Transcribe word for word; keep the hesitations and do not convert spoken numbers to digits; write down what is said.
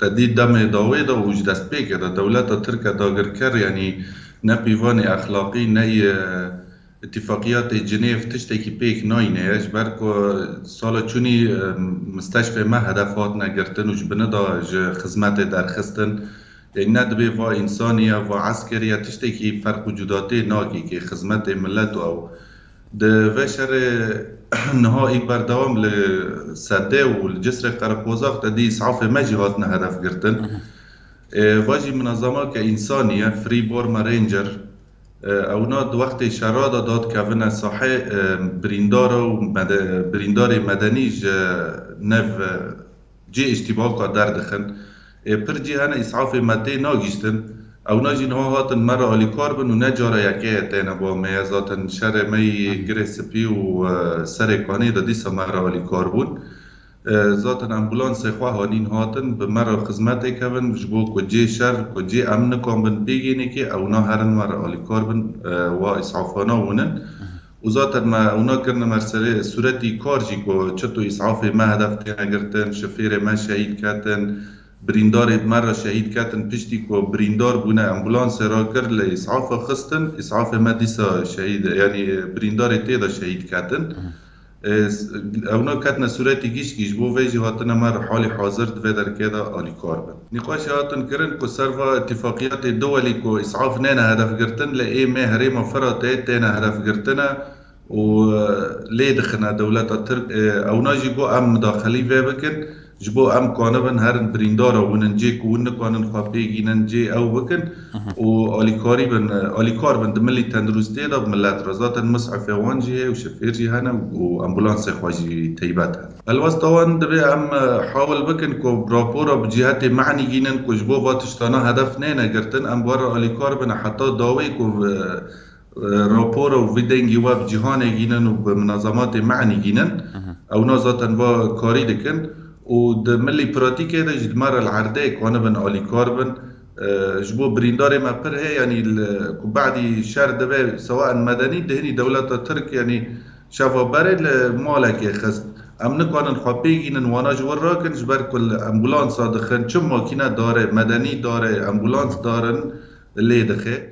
Te dî demê dawê de û ji destpêkê de dewleta Tirk e dagirker, yanî ne pîvanê exlaqî, ne yê îtîfaqiyatê Cinêv tiştekî pêk nayîne ye. Ji ber ku sala çûnî, e, misteşfê me hedef hatine girtin û ji bini de ji xizmetê derxistin. Ê, ne dibê va însanî ye, va eskerî ye, tiştekî ferq û cuda tê nakê kê xizmetê milet û ew. Di vê şerê niha î berdewam li Sedê û li Cisrê Qereqozax de dî îsafê me jî hatine hedef girtin. Ê, va jî minezemake însanî ye, Free Burma Ranger. Ê, ewna di wextê şera de dadikevine sahê, ê, birîndara û mede-, birîndarê medenî ji nev, e, cê îştîbaka derdixin. Ê, pir cî hene îsafê me tê nagihîştin. Ewna jî niha hatin me re alîkar bin û ne cara yekê ye têne ba me ye. Zaten şerê me yî Girê Spî û, e, Serê Kanê de dîsa me re alîkar bûn. E, zaten ambulansê xwe hanîn hatin, bi me re xizmetê kevin, ji bo ku cê şer, ku cê em nikan bin pêgênekê, ewna herin me re alîkar bin, e, wa îsafana winin. Û zaten me ewna kirine me serê sûretî kar jî ku çito îsafê me hedef têne girtin, şifêrê me şehîd ketin, birîndarê me re şehîd ketin, piştî ku birîndar bûne ambulansê re kir, li îsafa xistin, îsafê me dîsa şehîd, yanî birîndarê tê de şehîd ketin. Ê, s-, ewna ketine sûretî gişkî, ji bo vê jî hatine me re halî hazir di vê derkê de alîkar bin. Nîqaşê hatin kirin ku ser va îtîfaqiyatê duwelî ku îsaf nêne hedef girtin, li ê mê herêma Firatê têne hedef girtine û, e, lê dixine dewleta Tirk. E, ewna jî got em midaxilî vê bikin, ji bo em kanibin herin birîndara winin, cê ku win nikanin xwe pêgînin, cê ew bikin û alîkarî bin, e, alîkar bin di milî tenduristiyê de bi milet re. Zaten mis'ifê wan jî heye û şifêr jî hene û ambulansê xwe jî teybet hene. Helwesta wan dibê em, e, hawil bikin ku rapora bi cîhetê me'nî gînin ku ji bo va tiştana hedef nêne girtin, em bi we re alîkar bin heta dawê ku, e, e, rapora û vî dengî we bi cîhanê gînin û bi munazematê me'nî gînin. Ewna zaten va karî dikin û di milî pratîkê de jî di me re li erdê kanibin alîkar bin. E, ji bo birîndarê me pir heye, yanî li, ku badî şer dibe sewaen medenî, di hinî dewleta Tirk, yanî şeva berê li malekê xist. Em nikanin xwe pêgînin, wana ji wir rakin, ji ber ku li ambulansa dixin, çi makîne dare, medenî dare, ambulans darin, lê dixe.